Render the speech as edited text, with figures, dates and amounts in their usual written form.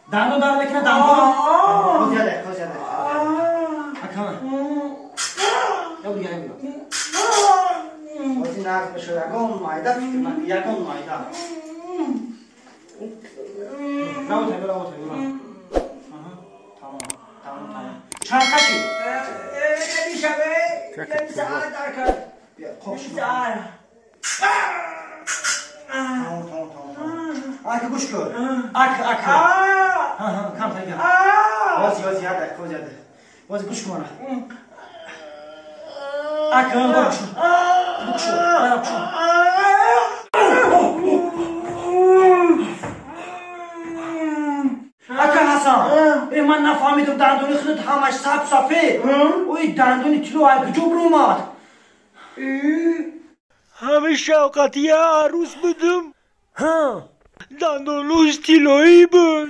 Дандон дард мекунад, дандон? Боз яда, боз яда. Ака. Я буд, я буд. Бози нағз бошад, ягон майда фикр накун, ягон майда. Работай, работай, Ага, тамом, тамом, тамом. Чанд кашид? Намешаве, ним саат дар кард. Хоб, тамом, тамом, тамом. Ака, гӯш кун. Ака, ака. Камтар гап. Боз, боз, як дақиқа, боз, як дақиқа. Боз гӯш кун мана. Ака, букшу. Букшу. Ара, букшу. Ака Ҳасан, э ман нафаҳмидам, дандони худат ҳамаш саб сафед. Ои дандони тилло ай куҷо биромад? Ҳами шавқатия арӯс будум. Дандонуш тиллоӣ буд.